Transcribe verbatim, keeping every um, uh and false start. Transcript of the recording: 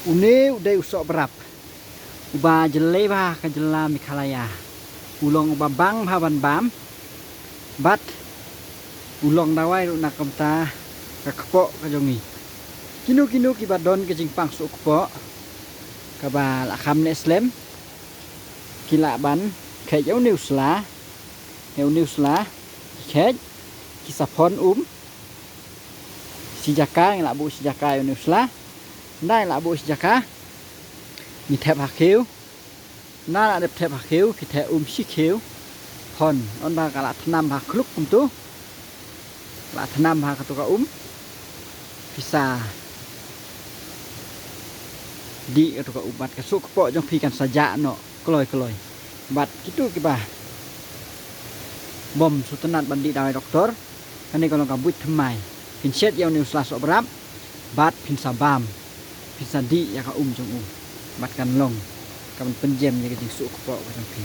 Une u dei u sohbrap uba jyllei bha ka jylla Meghalaya. U long uba bang bha ban bam bad u long dawai ruh na ka bynta ka kpoh ka jong ngi. Kino kino kiba don ka jingpang suh kpoh kaba la kham neh slem ki lah ban kheit ïa une u sla, ïa une u sla ki kheit, ki sa phon um. Shi jaka ngi lah buh shi jaka ïa une u sla. Nda ngi lah buh shi jaka ngi thep ha khiew. Nda lah dep thep ha khiew, ki thep um shi khiew. Phon, ynda ka lah thnam ha khluk kumtu, lah thnam ha katu ka um, phi sa dih katu ka um bad ka suh kpoh jong phi kan sa jah noh kloi kloi. Bad kitu kiba bym sngewtynnat ban dih dawai doktor, kane ka long ka buit thymmai. Phin shet ïa une u sla sohbrap bad phin sa bam, phin sa dih ïa ka um jong u bad kan long kaban pynjem ïa ka jingsuh kpoh ka jong phi.